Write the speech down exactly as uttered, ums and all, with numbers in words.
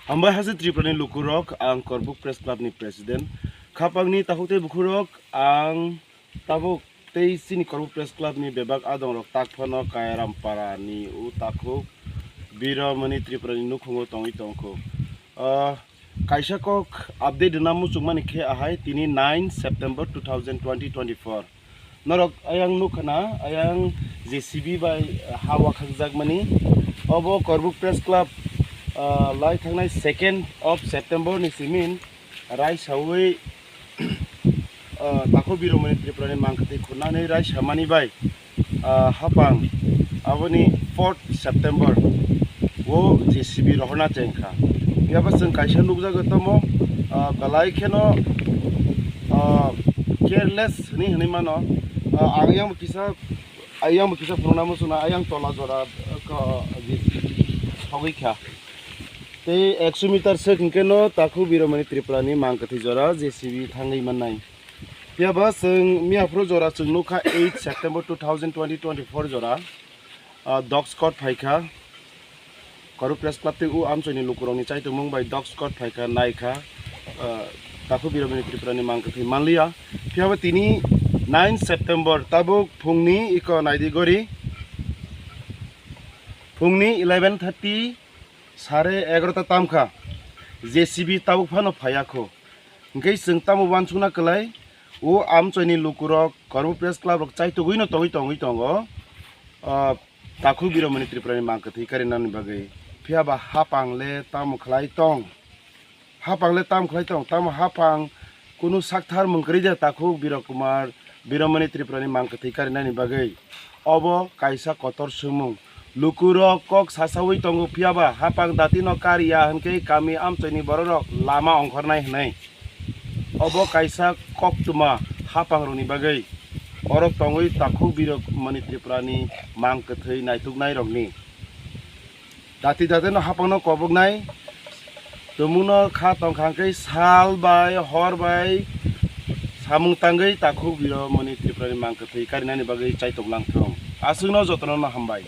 Hambai haste Tripura ni lukurok, ang Korbuk Press Club ni President. Khapang ni takhuk tei bukhurok, ang tabuk tei chini Korbuk Press Club ni bebak adong rok tak phano Kairam Para ni o takhuk Biromani Tripura ni nukhungo tongwi tongkho. Ah, kaisa kok update rwna muchungmani khe ahai, tini nine September two thousand twenty twenty-four. Norok ayang nukha na, ayang J C B bai ha wakhakjakmani. Obo Korbuk Press Club, ah, lai thangnai second of September ni simin raisawi, ah, takhuk Biromani Tripura ni mangkwtwi khunani raisamani bai, ah, hapang aboni fourth September o J C B rohorna chengkha. Phiya ba chwng kaisa nukjago tamo, ah, belai kheno, ah, careless hwnwi hwnwi mano. Ah, ang yang kisa, ayang bo kisa phunukna muchungna, ayang tola jora, ah, ko, J C B thogwi kha. Tei ekso meter swk hwnkhe no takhuk Biromani Tripura ni mangkwtwi jora J C B thangwi mannai. Phiya ba chwng miyaphuru jora chwng nukha eight September two thousand twenty twenty-four jora, ah, dog squad phaikha. Korbuk Press Club tei o amchoini lukurokni chaitokmung bai dog squad phaikha, naikha, ah, takhuk Biromani Tripura ni mangkwtwi manliya. Phiya ba tini nine September tabuk phungni iko naidi gori, phungni eleven thirty, sare egarota tamkha, J C B tabuk phano phaiya kho. Hwnkhe chwng tamo uansukna kwlai, o amchoini lukurok Korbuk Press Club rok chaitugwino tongwi tongwi tongo, ah, takhuk Biromani Tripura ni mangkwtwi karinani bagwi. Phiya ba hapang le tamo khlai tong? Hapang le tamo khlai tong? Tamo hapang kunu sakthar mungkwrwi de takhuk Biro Kumar Biromani Tripura ni mangkwtwi karinani bagwi. Obo kaisa kotor swngmung. Lukurok kok sasawi tongo, phiya ba hapang dati no kariya hwnkhe kami amchoini bororok lama ongkhornai hwnwi. Obo kaisa koktwma hapang rokni bagwi. Orok tongwi takhuk Biromani Tripura ni mangkwtwi naituknai rokni. Dati dati no hapang no koboknai. Tumungno kha tongkha hwnkhe sal bai hor bai samung tangwi takhuk Biromani Tripura ni mangkwtwi karinani bagwi chaitok langthung. Aswkno jotono no hambai.